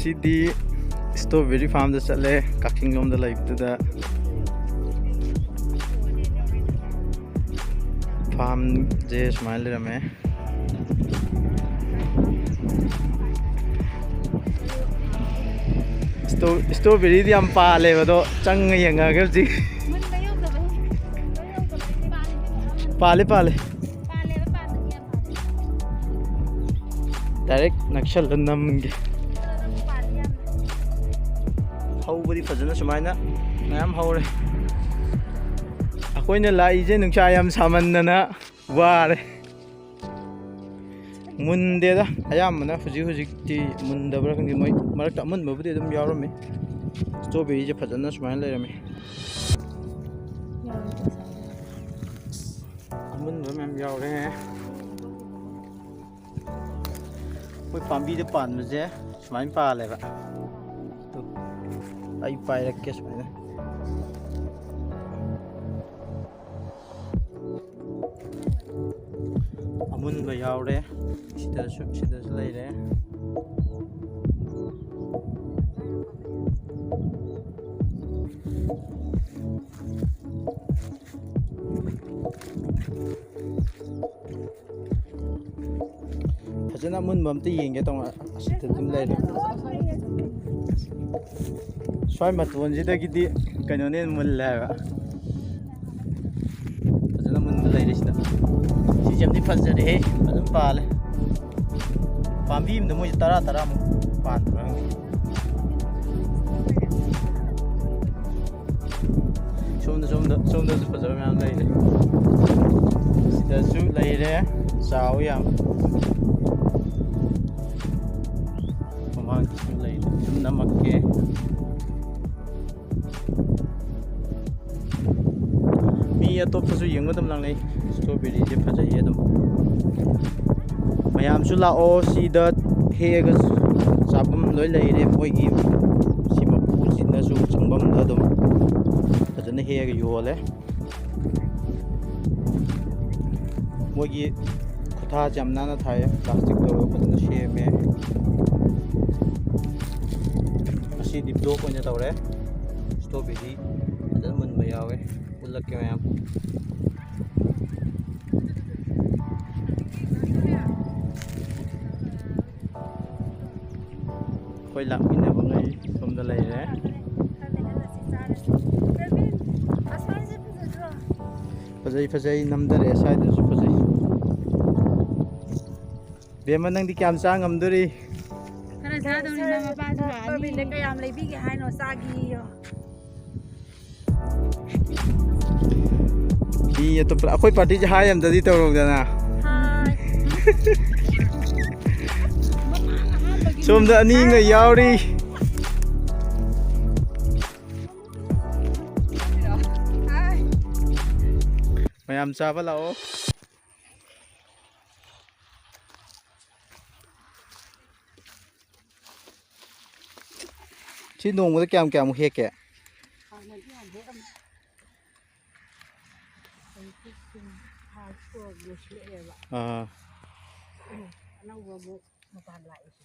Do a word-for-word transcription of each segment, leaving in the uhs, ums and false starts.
ꯁꯤꯗꯤ strawberry farmꯗ ꯆꯠꯂꯦ, ꯀꯛꯆꯤꯡ ꯂꯣꯝꯗ ꯂꯩꯕꯗꯨꯗ꯫ Farmꯁꯦ ꯁꯨꯃꯥꯏꯅ ꯂꯩꯔꯝꯃꯦ꯫ Strawberryꯗꯤ ꯌꯥꯝ ꯄꯥꯜꯂꯦꯕ, ꯑꯗꯣ ꯆꯪꯉ ꯌꯦꯡꯉꯛꯑꯒꯦ ꯍꯧꯖꯤꯛ꯫ ꯄꯥꯜꯂꯦ, ꯄꯥꯜꯂꯦ꯫ Direct ꯅꯛꯁꯜꯂ ꯅꯝꯒꯦ꯫ ꯍꯧꯕꯗꯤ ꯐꯖꯅ ꯁꯨꯃꯥꯏꯅ ꯃꯌꯥꯝ ꯍꯧꯔꯦ꯫ ꯑꯩꯈꯣꯏꯅ ꯂꯥꯛꯏꯁꯦ ꯅꯨꯡꯁꯥ ꯌꯥꯝ ꯁꯥꯃꯟꯗꯅ ꯋꯥꯔꯦ꯫ ꯃꯨꯟꯗꯦꯗ, ꯑꯌꯥꯝꯕꯅ ꯍꯧꯖꯤꯛ ꯍꯧꯖꯤꯛꯇꯤ ꯃꯨꯟꯗꯕ꯭ꯔꯥ ꯈꯪꯗꯦ꯫ ꯃꯣꯏ ꯃꯔꯛꯇ ꯑꯃꯨꯟꯕꯕꯨꯗꯤ ꯑꯗꯨꯝ ꯌꯥꯎꯔꯝꯃꯤ꯫ Strawberryꯁꯦ ꯐꯖꯅ ꯁꯨꯃꯥꯏꯅ ꯂꯩꯔꯝꯃꯤ꯫ ꯑꯃꯨꯟꯕ ꯃꯌꯥꯝ ꯌꯥꯎꯔꯦ꯫ ꯑꯩꯈꯣꯏ ꯄꯥꯝꯕꯤꯗ ꯄꯥꯟꯕꯁꯦ ꯁꯨꯃꯥꯏꯅ ꯄꯥꯜꯂꯦꯕ꯫ ꯇꯨ, ꯑꯩ ꯄꯥꯏꯔꯛꯀꯦ ꯁꯨꯃꯥꯏꯅ꯫ ꯑꯃꯨꯟꯕ ꯌꯥꯎꯔꯦ꯫ ꯁꯤꯗꯁꯨ, ꯁꯤꯗꯁꯨ ꯂꯩꯔꯦ꯫ ꯐꯖꯅ ꯑꯃꯨꯟꯕ ꯑꯝꯇ ꯌꯦꯡꯒꯦ ꯇꯧꯅ꯫ ꯑꯁꯤꯗ ꯑꯗꯨꯝ ꯂꯩꯔꯦ꯫ ꯁ꯭ꯋꯥꯏ ꯃꯇꯣꯟꯁꯤꯗꯒꯤꯗꯤ ꯀꯩꯅꯣꯅ ꯍꯦꯟꯅ ꯃꯨꯜꯂꯦ ꯍꯥꯏꯕ꯫ ꯐꯖꯅ ꯃꯨꯟꯕ ꯂꯩꯔꯦ ꯁꯤꯗ꯫ ꯁꯤꯁꯦ ꯌꯥꯝꯗꯤ ꯐꯖꯔꯦꯍꯦ꯫ ꯐꯖꯅ ꯄꯥꯜꯂꯦ꯫ ꯄꯥꯝꯕꯤ ꯑꯃꯗ ꯃꯣꯏꯁꯦ ꯇꯔꯥ ꯇꯔꯥꯃꯨꯛ ꯄꯥꯟꯕ꯭ꯔꯥ ꯈꯪꯗꯦ꯫ ꯁꯣꯝꯗ, ꯁꯣꯝꯗ, ꯁꯣꯝꯗꯁꯨ ꯐꯖꯕ ꯃꯌꯥꯝ ꯂꯩꯔꯦ꯫ ꯁꯤꯗꯁꯨ ꯂꯩꯔꯦ, ꯆꯥꯎ ꯌꯥꯝ꯫ ꯃꯃꯥꯡꯗꯁꯨ ꯂꯩꯔꯦ, ꯁꯨꯝ ꯅꯝꯃꯛꯀꯦ꯫ ꯃꯤ ꯑꯇꯣꯞꯄꯁꯨ ꯌꯦꯡꯕ ꯑꯗꯨꯝ ꯂꯥꯛꯅꯩ꯫ Strawberryꯁꯦ ꯐꯖꯩꯌꯦ ꯑꯗꯨꯝ꯫ ꯃꯌꯥꯝꯁꯨ ꯂꯥꯛꯑꯣ, ꯁꯤꯗ ꯍꯦꯛꯑꯒ ꯆꯥꯐꯝ ꯂꯣꯏ ꯂꯩꯔꯦ꯫ ꯃꯣꯏꯒꯤ ꯁꯤ ꯃꯄꯨꯁꯤꯅꯁꯨ ꯆꯪꯐꯝꯗ ꯑꯗꯨꯝ ꯐꯖꯅ ꯍꯦꯛꯑꯒ ꯌꯣꯜꯂꯦ꯫ ꯃꯣꯏꯒꯤ ꯈꯨꯊꯥꯁꯦ ꯌꯥꯝ ꯅꯥꯟꯅ ꯊꯥꯏꯌꯦ, plastic ꯇꯧꯔꯒ ꯐꯖꯅ ꯁꯦꯝꯃꯦ꯫ ꯑꯩꯗꯤ ꯕ꯭ꯂꯣꯛ ꯑꯣꯏꯅ ꯇꯧꯔꯦ꯫ ꯁ꯭ꯇ꯭ꯔꯣꯕꯦꯔꯤ ꯐꯖꯅ ꯃꯨꯟꯕ ꯌꯥꯎꯋꯦ, ꯎꯠꯂꯛꯀꯦ ꯃꯌꯥꯝ꯫ ꯑꯩꯈꯣꯏ ꯂꯥꯛꯃꯤꯟꯅꯕꯉꯩ ꯁꯣꯝꯗ ꯂꯩꯔꯦ꯫ ꯐꯖꯩ, ꯐꯖꯩ, ꯅꯝꯊꯔꯛꯑꯦ, ꯁ꯭ꯋꯥꯏꯗꯁꯨ ꯐꯖꯩ꯫ ꯕꯦꯝꯃ, ꯅꯪꯗꯤ ꯀꯌꯥꯝ ꯆꯥ ꯉꯝꯗꯣꯔꯤ? ꯈꯔ ꯆꯥꯗꯧꯔꯤ, ꯃꯃꯥ ꯃꯄꯥꯁꯨ ꯂꯥꯛꯑꯅꯤ꯫ ꯄ꯭ꯔꯕꯤꯟꯗ ꯀꯌꯥꯝ ꯂꯩꯕꯤꯒꯦ ꯍꯥꯏꯅꯣ, ꯆꯥꯒꯤꯌꯣ꯫ ꯃꯤ ꯑꯇꯣꯞꯄ, ꯑꯩꯈꯣꯏ ꯄꯥꯔꯇꯤꯁꯦ ꯍꯥꯏ ꯑꯝꯇꯗꯤ ꯇꯧꯔꯧꯗꯅ꯫ ꯍꯥꯏ꯫ ꯁꯣꯝꯗ ꯑꯅꯤ ꯑꯃꯒ ꯌꯥꯎꯔꯤ꯫ ꯍꯥꯏ꯫ ꯃꯌꯥꯝ ꯆꯥꯕ ꯂꯥꯛꯑꯣ꯫ ꯁꯤ ꯅꯣꯡꯃꯗ ꯀꯌꯥꯝ ꯀꯌꯥꯃꯨꯛ ꯍꯦꯛꯀꯦ? ꯍꯥꯟꯅꯗꯤ ꯌꯥꯝ ꯍꯦꯛꯑꯝꯃꯤ꯫ ꯍꯧꯖꯤꯛꯇꯤ ꯁꯨꯝ ꯍꯥꯔ ꯁꯣꯛꯑꯒ ꯂꯣꯏꯁꯤꯜꯂꯛꯑꯦꯕ꯫ ꯑꯥ꯫ ꯑꯅꯧꯕ ꯑꯃꯨꯛ ꯃꯄꯥꯟ ꯂꯥꯛꯏꯁꯦ꯫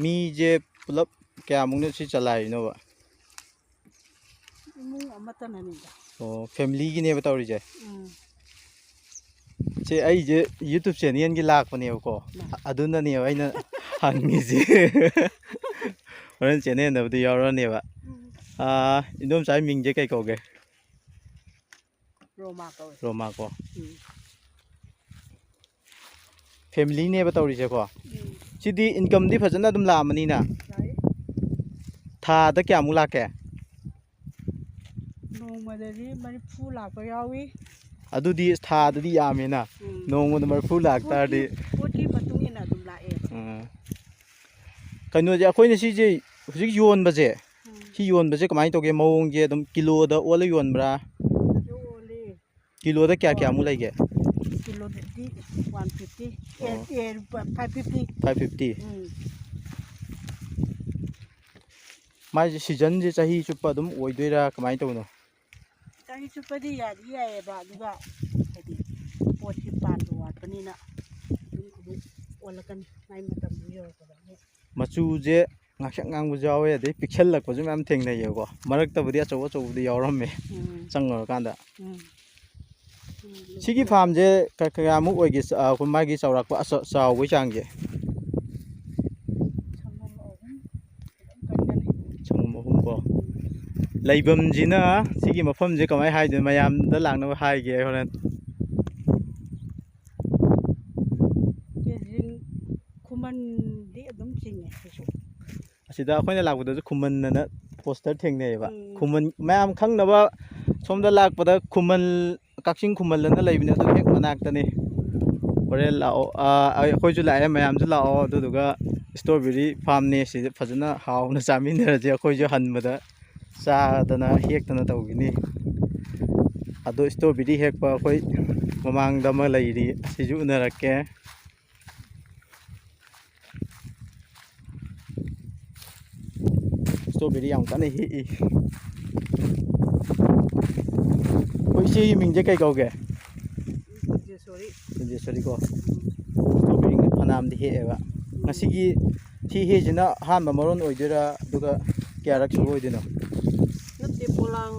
ꯃꯤꯁꯦ ꯄꯨꯂꯞ ꯀꯌꯥꯃꯨꯛꯅ ꯁꯤ ꯆꯂꯥꯏꯔꯤꯅꯣꯕ? ꯏꯃꯨꯡ ꯑꯃꯠꯇꯅꯅꯤꯗ꯫ ꯑꯣ, ꯐꯦꯃꯤꯂꯤꯒꯤꯅꯦꯕ ꯇꯧꯔꯤꯁꯦ? ꯎꯝ꯫ ꯆꯦ, ꯑꯩꯁꯦ YouTube ꯆꯦꯅꯦꯜꯒꯤ ꯂꯥꯛꯄꯅꯦꯕꯀꯣ꯫ ꯃꯥ꯫ ꯑꯗꯨꯅꯅꯦꯕ ꯑꯩꯅ ꯍꯪꯉꯤꯁꯦ꯫ ꯍꯣꯔꯦꯟ ꯆꯦꯅꯦꯜꯗꯕꯨꯗꯤ ꯌꯥꯎꯔꯅꯦꯕ꯫ ꯎꯝ꯫ ꯑꯥ, ꯏꯟꯗꯣꯝꯆꯥꯒꯤ ꯃꯤꯡꯁꯦ ꯀꯩ ꯀꯧꯒꯦ? ꯔꯣꯃꯥ ꯀꯧꯋꯦ꯫ ꯔꯣꯃꯥ ꯀꯣ꯫ ꯎꯝ꯫ ꯐꯦꯃꯤꯂꯤꯅꯦꯕ ꯇꯧꯔꯤꯁꯦꯀꯣ꯫ ꯎꯝ꯫ ꯁꯤꯗꯤ ꯏꯟꯀꯝꯗꯤ ꯐꯖꯅ ꯑꯗꯨꯝ ꯂꯥꯛꯑꯝꯃꯅꯤꯅ? ꯂꯥꯛꯏ꯫ ꯊꯥꯗ ꯀꯌꯥꯃꯨꯛ ꯂꯥꯛꯀꯦ? ꯅꯣꯡꯃꯗꯗꯤ ꯃꯔꯤꯐꯨ ꯂꯥꯛꯄ ꯌꯥꯎꯏ꯫ ꯑꯗꯨꯗꯤ ꯊꯥꯗꯗꯤ ꯌꯥꯝꯃꯦꯅ꯫ ꯎꯝ꯫ ꯅꯣꯡꯃꯗ ꯃꯔꯤꯐꯨ ꯂꯥꯛꯇꯥꯔꯗꯤ꯫ ꯄꯣꯠꯀꯤ, ꯄꯣꯠꯀꯤ ꯃꯇꯨꯡ ꯏꯟꯅ ꯑꯗꯨꯝ ꯂꯥꯛꯑꯦ꯫ ꯎꯝ꯫ ꯀꯩꯅꯣꯁꯦ, ꯑꯩꯈꯣꯏꯅ ꯁꯤꯁꯦ ꯍꯧꯖꯤꯛ ꯌꯣꯟꯕꯁꯦ, ꯎꯝ꯫ ꯁꯤ ꯌꯣꯟꯕꯁꯦ ꯀꯃꯥꯏꯅ ꯇꯧꯒꯦ? ꯃꯑꯣꯡꯁꯦ ꯑꯗꯨꯝ ꯀꯤꯂꯣꯗ ꯑꯣꯜꯂ ꯌꯣꯟꯕ꯭ꯔꯥ? ꯑꯗꯨ ꯑꯣꯜꯂꯤ꯫ ꯀꯤꯂꯣꯗ ꯀꯌꯥ ꯀꯌꯥꯃꯨꯛ ꯂꯩꯒꯦ? ꯀꯤꯂꯣꯗꯗꯤ ꯋꯥꯟ ꯐꯤꯐꯇꯤ꯫ ꯑꯦ, ꯑꯣ꯫ ꯑꯦ, ꯐꯥꯏꯚ ꯐꯤꯐꯇꯤ꯫ Five fifty? ꯎꯝ꯫ ꯃꯥꯏꯁꯦ ꯁꯤꯖꯟꯁꯦ ꯆꯍꯤ ꯆꯨꯞꯄ ꯑꯗꯨꯝ ꯑꯣꯏꯗꯣꯏꯔꯥ, ꯀꯃꯥꯏꯅ ꯇꯧꯕꯅꯣ? ꯆꯍꯤ ꯆꯨꯞꯄꯗꯤ ꯌꯥꯗꯤ ꯌꯥꯏꯌꯦꯕ, ꯑꯗꯨꯒ ꯍꯥꯏꯗꯤ ꯄꯣꯠꯁꯤ ꯄꯥꯟꯕ ꯋꯥꯠꯄꯅꯤꯅ ꯑꯗꯨꯝ ꯑꯃꯨꯛ ꯑꯣꯜꯂꯛꯀꯅꯤ, ꯃꯥꯏ ꯃꯇꯝꯗꯨ ꯌꯧꯔꯛꯄꯗ ꯑꯃꯨꯛ꯫ ꯃꯆꯨꯁꯦ ꯉꯥꯡꯁꯪ ꯉꯥꯡꯕꯁꯨ ꯌꯥꯎꯋꯦ, ꯑꯗꯩ ꯄꯤꯛꯁꯜꯂꯛꯄꯁꯨ ꯃꯌꯥꯝ ꯊꯦꯡꯅꯩꯌꯦꯕꯀꯣ꯫ ꯃꯔꯛꯇꯕꯨꯗꯤ ꯑꯆꯧ ꯑꯆꯧꯕꯗꯤ ꯌꯥꯎꯔꯝꯃꯦ꯫ ꯎꯝ꯫ ꯆꯪꯉꯨꯔꯀꯥꯟꯗ꯫ ꯎꯝ꯫ ꯁꯤꯒꯤ ꯐꯥꯔꯝꯁꯦ ꯀ-, ꯀꯌꯥꯃꯨꯛ ꯑꯣꯏꯒꯦ? ꯆ-, ꯑ, ꯑꯩꯈꯣꯏ ꯃꯥꯒꯤ ꯆꯥꯎꯔꯥꯛꯄ ꯑꯆ-, ꯆꯥꯎꯕꯒꯤ ꯆꯥꯡꯁꯦ? ꯁꯪꯒꯣꯝ ꯑꯍꯨꯝ ꯈꯤꯇꯪ ꯀꯟꯒꯅꯤ꯫ ꯁꯪꯒꯣꯝ ꯑꯍꯨꯝ ꯀꯣ꯫ ꯂꯩꯐꯝꯁꯤꯅ ꯁꯤꯒꯤ ꯃꯐꯝꯁꯦ ꯀꯃꯥꯏꯅ ꯍꯥꯏꯗꯣꯏꯅꯣ? ꯃꯌꯥꯝꯗ ꯂꯥꯛꯅꯕ ꯍꯥꯏꯒꯦ ꯑꯩ ꯍꯣꯔꯦꯟ꯫ ꯀꯦꯖꯤꯡ ꯈꯨꯃꯟꯗꯤ ꯑꯗꯨꯝ ꯆꯤꯡꯉꯦ ꯁꯤꯁꯨ꯫ ꯑꯁꯤꯗ ꯑꯩꯈꯣꯏꯅ ꯂꯥꯛꯄꯗꯁꯨ ꯈꯨꯃꯟ ꯑꯅ ꯄꯣꯁꯇꯔ ꯊꯦꯡꯅꯩꯌꯦꯕ꯫ ꯎꯝ꯫ ꯈꯨꯃꯟ, ꯃꯌꯥꯝ ꯈꯪꯅꯕ ꯁꯣꯝꯗ ꯂꯥꯛꯄꯗ ꯈꯨꯃꯟ, ꯀꯛꯆꯤꯡ ꯈꯨꯃꯟ ꯑꯅ ꯂꯩꯕꯅꯦ, ꯑꯗꯨ ꯍꯦꯛ ꯃꯅꯥꯛꯇꯅꯤ꯫ ꯍꯣꯔꯦꯟ ꯂꯥꯛꯑꯣ꯫ ꯑꯥ, ꯑꯩ, ꯑꯩꯈꯣꯏꯁꯨ ꯂꯥꯛꯑꯦ, ꯃꯌꯥꯝꯁꯨ ꯂꯥꯛꯑꯣ꯫ ꯑꯗꯨꯗꯨꯒ strawberry farmꯅꯦ, ꯁꯤꯗ ꯐꯖꯅ ꯍꯥꯎꯅ ꯆꯥꯃꯤꯟꯅꯔꯁꯦ꯫ ꯑꯩꯈꯣꯏꯁꯨ ꯍꯟꯕꯗ ꯆꯥꯗꯅ ꯍꯦꯛꯇꯅ ꯇꯧꯈꯤꯅꯤ꯫ ꯑꯗꯣ strawberry ꯍꯦꯛꯄ ꯑꯩꯈꯣꯏ ꯃꯃꯥꯡꯗ ꯑꯃ ꯂꯩꯔꯤ, ꯑꯁꯤꯁꯨ ꯎꯅꯔꯛꯀꯦ꯫ Strawberry ꯌꯥꯝ ꯀꯟꯅ ꯍꯦꯛꯏ꯫ ꯑꯩꯈꯣꯏ ꯏꯆꯦꯒꯤ ꯃꯤꯡꯁꯦ ꯀꯩ ꯀꯧꯒꯦ? ꯁꯣꯔꯤ꯫ ꯁꯣꯔꯤꯀꯣ꯫ Strawberry ꯐꯅꯌꯥꯝꯗꯤ ꯍꯦꯛꯑꯦꯕ꯫ ꯉꯁꯤꯒꯤ ꯁꯤ ꯍꯦꯛꯏꯁꯤꯅ ꯑꯍꯥꯟꯕ ꯃꯔꯣꯟ ꯑꯣꯏꯗꯣꯏꯔꯥ, ꯑꯗꯨꯒ ꯀꯌꯥꯔꯛ ꯁꯨꯕ ꯑꯣꯏꯗꯣꯏꯅꯣ? ꯅꯠꯇꯦ, ꯄꯣꯂꯥꯡ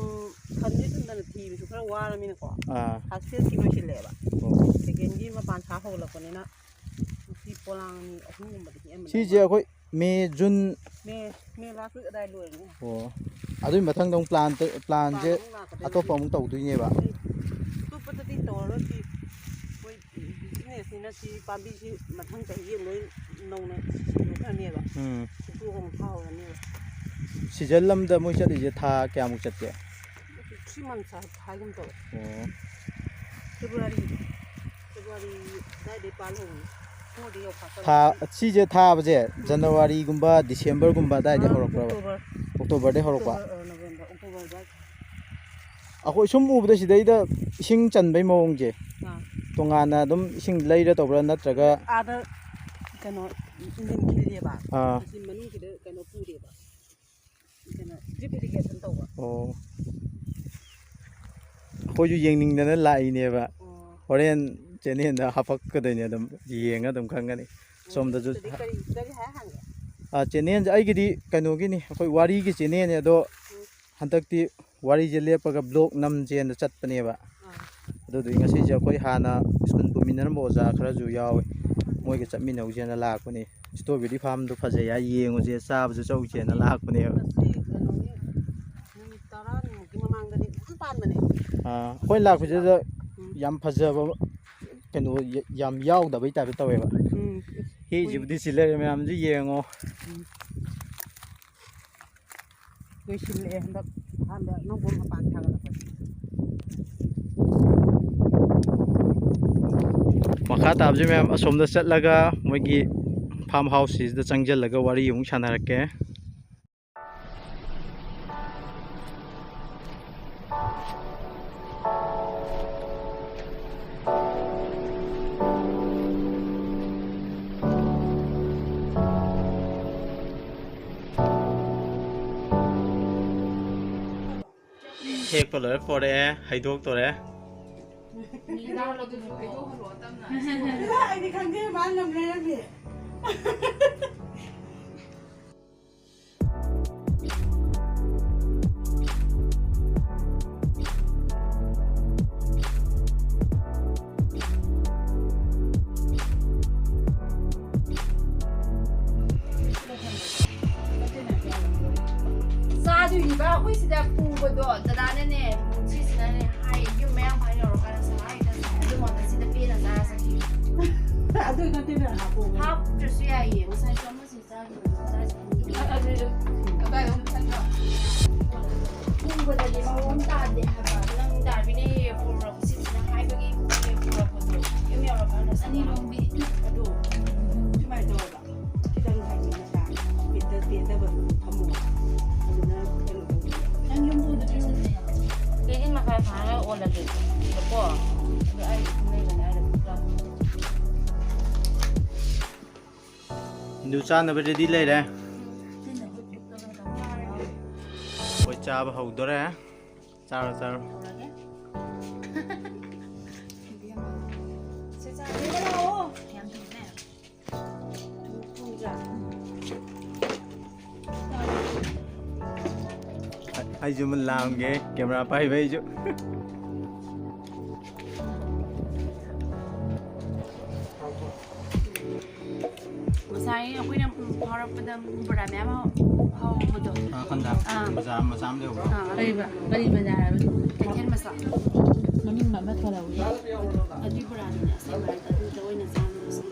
ꯈꯟꯗꯤ ꯈꯟꯗꯅ ꯊꯤꯕꯁꯨ ꯈꯔ ꯋꯥꯔꯃꯤꯅꯀꯣ꯫ ꯑꯥ꯫ First phaseꯀꯤ ꯂꯣꯏꯁꯤꯜꯂꯛꯑꯦꯕ꯫ ꯑꯣ꯫ Secondꯒꯤ ꯃꯄꯥꯟ ꯁꯥ ꯍꯧꯒꯠꯂꯛꯄꯅꯤꯅ ꯉꯁꯤ ꯄꯣꯂꯥꯡ ꯑꯅꯤ ꯑꯍꯨꯝꯒꯨꯝꯕꯗꯤ ꯍꯦꯛꯑꯝꯃꯅꯤ꯫ ꯁꯤꯁꯦ ꯑꯩꯈꯣꯏ ꯃꯦ, ꯖꯨꯟ꯫ ꯃꯦ, ꯃꯦ last week ꯑꯗꯥꯏ ꯂꯣꯏꯔꯅꯤ꯫ ꯑꯣ꯫ ꯑꯗꯨꯒꯤ ꯃꯊꯪꯗ ꯑꯃꯨꯛ plan ꯇ-, planꯁꯦ ꯄꯥꯟ ꯑꯃꯨꯛ ꯂꯥꯛꯀꯗꯣꯏꯅꯦ꯫ ꯑꯇꯣꯞꯄ ꯑꯃꯨꯛ ꯇꯧꯗꯣꯏꯅꯦꯕ꯫ ꯑꯇꯩ ꯑꯇꯣꯞꯄꯗꯗꯤ ꯇꯧꯔꯔꯣꯏ꯫ ꯁꯤ ꯑꯩꯈꯣꯏ businessꯅꯤꯅ ꯁꯤ ꯄꯥꯝꯕꯤꯁꯤ ꯃꯊꯪ ꯆꯍꯤ ꯑꯃ ꯂꯣꯏ ꯅꯧꯅ ꯁꯤꯟꯗꯣꯛꯈ꯭ꯔꯅꯦꯕ꯫ ꯎꯝ꯫ ꯁꯨꯛꯇꯣꯛꯑꯒ ꯑꯃꯨꯛ ꯊꯥꯍꯧꯔꯅꯦꯕ꯫ Season ꯑꯃꯗ ꯃꯣꯏ ꯆꯠꯂꯤꯁꯦ ꯊꯥ ꯀꯌꯥꯃꯨꯛ ꯆꯠꯀꯦ? Three months ꯍꯥꯏ-, ꯍꯥꯏꯒꯨꯝ ꯇꯧꯋꯦ꯫ ꯑꯣ꯫ February, February ꯑꯗꯥꯏꯗꯩ ꯄꯥꯜꯍꯧꯕꯅꯤ꯫ Fourꯗꯤ ꯌꯧꯐꯥꯠꯇꯕ꯫ ꯊꯥ, ꯁꯤꯁꯦ ꯊꯥꯕꯁꯦ ꯎꯝ꯫ Januaryꯒꯨꯝꯕ, Decemberꯒꯨꯝꯕ ꯑꯗꯥꯏꯗꯩ ꯑꯥ, ꯍꯧꯔꯛꯄ꯭ꯔꯕ? October꯫ Octoberꯗꯩ ꯍꯧꯔꯛꯄ? October, ꯑ, November, October ꯑꯗꯥꯏ꯫ ꯑꯩꯈꯣꯏ ꯁꯨꯝ ꯎꯕꯗ ꯁꯤꯗꯩꯗ ꯏꯁꯤꯡ ꯆꯟꯕꯩ ꯃꯑꯣꯡꯁꯦ, ꯑꯥ꯫ ꯇꯣꯉꯥꯟꯅ ꯑꯗꯨꯝ ꯏꯁꯤꯡ ꯂꯩꯔ ꯇꯧꯕ꯭ꯔꯥ ꯅꯠꯇ꯭ꯔꯒ? ꯑꯥꯗ ꯀꯩꯅꯣ, engine ꯈꯤꯜꯂꯦꯕ꯫ ꯑꯥ꯫ Machine ꯃꯅꯨꯡꯁꯤꯗ ꯀꯩꯅꯣ ꯄꯨꯔꯦꯕ꯫ ꯀꯩꯅꯣ, drip irrigation ꯇꯧꯕ꯫ ꯑꯣ꯫ ꯑꯩꯈꯣꯏꯁꯨ ꯌꯦꯡꯅꯤꯡꯗꯅ ꯂꯥꯛꯏꯅꯦꯕ꯫ ꯑꯣ꯫ ꯍꯣꯔꯦꯟ channelꯗ ꯍꯥꯄꯛꯀꯗꯣꯏꯅꯦ, ꯑꯗꯨꯝ ꯌꯦꯡꯉ ꯑꯗꯨꯝ ꯈꯪꯒꯅꯤ꯫ ꯁꯣꯝꯗꯁꯨ ꯑꯗꯨꯗꯤ ꯀꯔꯤ, ꯀꯔꯤ ꯍꯥꯏ ꯍꯥꯡꯒꯦ? ꯆꯦꯅꯦꯜꯁꯦ ꯑꯩꯒꯤꯗꯤ ꯀꯩꯅꯣꯒꯤꯅꯤ, ꯑꯩꯈꯣꯏ ꯋꯥꯔꯤꯒꯤ ꯆꯦꯅꯦꯜꯅꯤ꯫ ꯑꯗꯣ ꯍꯟꯗꯛꯇꯤ ꯋꯥꯔꯤꯁꯦ ꯂꯦꯞꯄꯒ ꯕ꯭ꯂꯣꯛ ꯅꯝꯁꯦꯅ ꯆꯠꯄꯅꯦꯕ꯫ ꯑꯗꯨꯗꯨꯒꯤ ꯉꯁꯤꯁꯦ ꯑꯩꯈꯣꯏ ꯍꯥꯟꯅ ꯁ꯭ꯀꯨꯜ ꯄꯨꯃꯤꯟꯅꯔꯝꯕ ꯑꯣꯖꯥ ꯈꯔꯁꯨ ꯌꯥꯎꯋꯦ, ꯃꯣꯏꯒ ꯆꯠꯃꯤꯟꯅꯧꯁꯦꯅ ꯂꯥꯛꯄꯅꯦ꯫ ꯏꯁꯇ꯭ꯔꯣꯕꯦꯔꯤ ꯐꯥꯔꯝꯗꯣ ꯐꯖꯩ ꯍꯥꯏ, ꯌꯦꯡꯉꯨꯁꯦ, ꯆꯥꯕꯁꯨ ꯆꯧꯁꯦꯅ ꯂꯥꯛꯄꯅꯦꯕ꯫ ꯉꯁꯤ ꯀꯩꯅꯣꯒꯤ ꯅꯨꯃꯤꯠ ꯇꯔꯥꯅꯤꯃꯨꯛꯀꯤ ꯃꯃꯥꯡꯗꯗꯤ ꯌꯥꯝ ꯄꯥꯟꯕꯅꯦ꯫ ꯑꯥ, ꯑꯩꯈꯣꯏ ꯂꯥꯛꯄꯁꯤꯗ ꯎꯝ꯫ ꯌꯥꯝ ꯐꯖꯕ ꯀꯩꯅꯣ ꯌꯥꯝ ꯌꯥꯎꯗꯕꯩ ꯇꯥꯏꯞꯇ ꯇꯧꯋꯦꯕ꯫ ꯎꯝ꯫ ꯍꯦꯛꯏꯁꯤꯕꯨꯗꯤ ꯁꯤ ꯂꯩꯔꯦ ꯃꯌꯥꯝꯁꯤ ꯌꯦꯡꯉꯣ꯫ ꯎꯝ꯫ ꯂꯣꯏꯁꯤꯜꯂꯛꯑꯦ ꯍꯟꯗꯛ ꯑꯍꯥꯟꯕ ꯑꯅꯧꯕ ꯃꯄꯥꯟ ꯁꯥꯒꯠꯂꯛꯄꯁꯦ꯫ ꯃꯈꯥ ꯇꯥꯕꯁꯦ ꯃꯌꯥꯝ ꯑꯁꯣꯝꯗ ꯆꯠꯂꯒ ꯃꯣꯏꯒꯤ ꯐꯥꯔꯝ ꯍꯥꯎꯁꯁꯤꯗ ꯆꯪꯁꯤꯜꯂꯒ ꯋꯥꯔꯤ ꯑꯃꯨꯛ ꯁꯥꯟꯅꯔꯛꯀꯦ꯫ ꯍꯦꯛꯄ ꯂꯣꯏꯔ ꯄꯣꯔꯛꯑꯦ, ꯍꯩꯗꯣꯛꯇꯣꯔꯦ꯫ ꯑꯩꯗꯤ ꯈꯪꯗꯦ, ꯃꯥꯅ ꯂꯝ ꯂꯩꯔꯝꯃꯦ꯫ ꯆꯥꯗꯣꯏꯅꯤꯕ ꯑꯩꯈꯣꯏ ꯁꯤꯗ ꯄꯨꯕꯗꯣ ꯗꯗꯥꯅꯅꯦ, ꯁꯤꯁꯤꯅꯅꯦ ꯍꯥꯏ, ꯌꯨꯝ ꯃꯌꯥꯝ ꯐꯥ ꯌꯧꯔꯀꯥꯟꯗ ꯁꯂꯥꯏꯗ ꯑꯗꯨꯝ ꯁꯤꯗ ꯄꯦꯅ ꯆꯥꯔ ꯆꯠꯈꯤ꯫ ꯑꯗꯨ ꯅꯠꯇꯦ, ꯍꯥꯞꯄꯣ꯫ ꯍꯥꯞꯇ꯭ꯔꯁꯨ ꯌꯥꯏꯌꯦ, ꯉꯁꯥꯏꯁꯨ ꯑꯃꯁꯨ ꯆꯥꯈꯤꯕꯅꯤ꯫ ꯎꯕꯗꯗꯤ ꯃꯑꯣꯡ ꯇꯥꯗꯦ ꯍꯥꯏꯕ꯫ ꯅꯪ ꯗꯥꯔꯕꯤꯅ ꯄꯨꯔꯛꯄ ꯁꯤꯁꯤꯅ ꯍꯥꯏꯕꯒꯤ ꯄꯨꯔꯛꯄꯗꯣ ꯌꯨꯝ ꯌꯧꯔꯀꯥꯟꯗ ꯑꯅꯤ ꯂꯣꯡꯕꯤ꯫ ꯑꯗꯣ ꯁꯨꯃꯥꯏꯅ ꯇꯧꯔꯒ ꯈꯤꯇꯪ ꯍꯥꯏꯗꯤ ꯃꯁꯥ ꯄꯦꯟꯗ-, ꯄꯦꯟꯗꯕꯗꯣ ꯊꯝꯃꯣ꯫ ꯑꯗꯨꯅ ꯀꯩꯅꯣ ꯇꯧꯕꯅꯦ꯫ ꯅꯪ ꯌꯨꯝ ꯄꯨꯗ꯭ꯔꯤꯁꯤꯅꯦ꯫ ꯀꯦꯖꯤ ꯃꯈꯥꯏ ꯐꯥꯔꯒ ꯑꯣꯜꯂꯒꯦ꯫ ꯀꯣ? ꯑꯗꯣ ꯑꯩ ꯁꯨꯝ ꯂꯩꯕꯅꯦ, ꯑꯩ ꯑꯗꯨꯝ ꯄꯨꯔꯛꯑꯒꯦ꯫ ꯏꯟꯗꯨ ꯆꯥꯅꯕ ꯔꯦꯗꯤ ꯂꯩꯔꯦ꯫ ꯑꯩꯈꯣꯏ ꯆꯥꯕ ꯍꯧꯗꯣꯔꯦ꯫ ꯆꯥꯔꯣ, ꯆꯥꯔꯣ꯫ ꯁꯦ, ꯆꯥꯔꯣ꯫ ꯌꯥꯝ ꯊꯨꯝꯃꯦ꯫ ꯊꯨꯝꯗ꯭ꯔꯥ? ꯑꯩꯁꯨ ꯑꯃ ꯂꯥꯝꯒꯦ, ꯀꯦꯃꯦꯔꯥ ꯄꯥꯏꯕ ꯑꯩꯁꯨ꯫ ꯉꯁꯥꯏ ꯑꯩꯈꯣꯏꯅ ꯐꯥꯎꯔꯛꯄꯗ ꯕꯣꯔꯥ ꯃꯌꯥꯝ ꯍꯧ-, ꯍꯧꯕꯗꯣ꯫ ꯑꯥ, ꯈꯟꯗ꯫ ꯑꯥ꯫ ꯕꯖꯥꯔ ꯃꯆꯥ ꯑꯃ ꯂꯩꯍꯧꯕ꯭ꯔꯣ? ꯑꯥ, ꯀꯔꯤꯕ? ꯀꯔꯤ ꯕꯖꯥꯔ ꯍꯥꯏꯕ? ꯀꯩꯊꯦꯜ ꯃꯆꯥ꯫ ꯃꯃꯤꯡ ꯑꯃ ꯊꯣꯜꯍꯧꯋꯤ꯫ ꯑꯗꯨꯏ ꯕꯣꯔꯥꯗꯨꯅꯦ ꯑꯁꯦꯡꯕ ꯍꯥꯏꯗꯣ, ꯑꯗꯨꯗ ꯑꯣꯏꯅ ꯆꯥꯔꯨꯔꯁꯤ꯫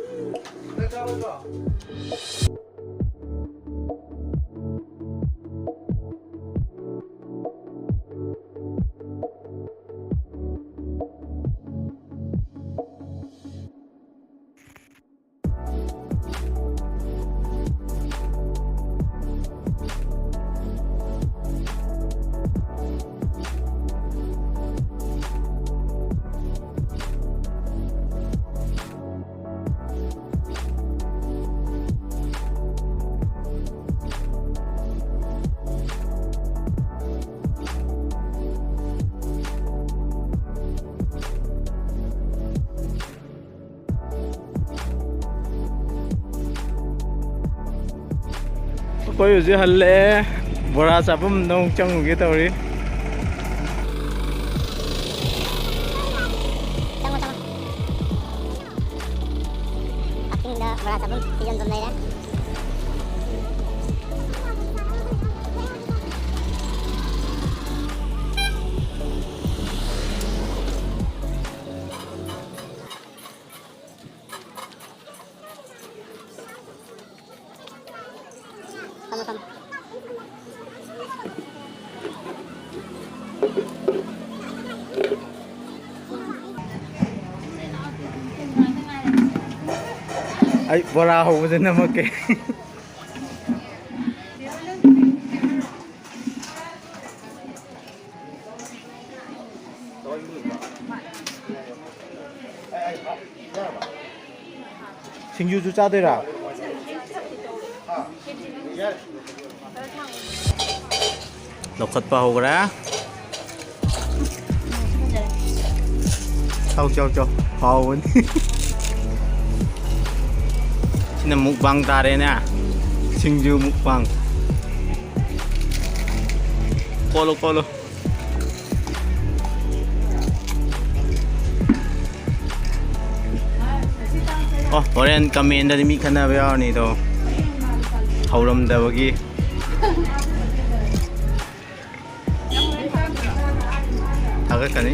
ꯑꯩꯈꯣꯏ ꯍꯧꯖꯤꯛ ꯍꯜꯂꯛꯑꯦ꯫ ꯕꯣꯔꯥ ꯆꯥꯐꯝꯗ ꯑꯃꯨꯛ ꯆꯪꯉꯨꯒꯦ ꯇꯧꯔꯤ꯫ ꯆꯪꯉꯣ, ꯆꯪꯉꯣ꯫ ꯄꯥꯔꯀꯤꯡꯗ ꯕꯣꯔꯥ ꯆꯥꯐꯝ ꯊꯤꯖꯤꯟꯐꯝ ꯂꯩꯔꯦ꯫ ꯐꯝꯃꯣ, ꯐꯝꯃꯣ꯫ ꯑꯩ ꯕꯣꯔꯥ ꯍꯧꯕꯁꯦ ꯅꯝꯃꯛꯀꯦ꯫ ꯁꯤꯡꯖꯨꯁꯨ ꯆꯥꯗꯣꯏꯔꯥ? ꯂꯧꯈꯠꯄ ꯍꯧꯈ꯭ꯔꯦ꯫ ꯆꯥꯎ, ꯆꯥꯎ, ꯆꯥꯎ꯫ ꯍꯥꯎꯕꯅꯤ꯫ ꯁꯤꯅ ꯃꯨꯛꯕꯥꯡ ꯇꯥꯔꯦꯅꯦ꯫ ꯁꯤꯡꯖꯨ ꯃꯨꯛꯕꯥꯡ꯫ ꯀꯣꯠꯂꯣ, ꯀꯣꯠꯂꯣ꯫ ꯑꯣ, ꯍꯣꯔꯦꯟ ꯀꯃꯦꯟꯗꯗꯤ ꯃꯤ ꯈꯠꯅꯕ ꯌꯥꯎꯔꯅꯤꯗꯣ, ꯍꯧꯔꯝꯗꯕꯒꯤ꯫ ꯊꯥꯒꯠꯀꯅꯤ꯫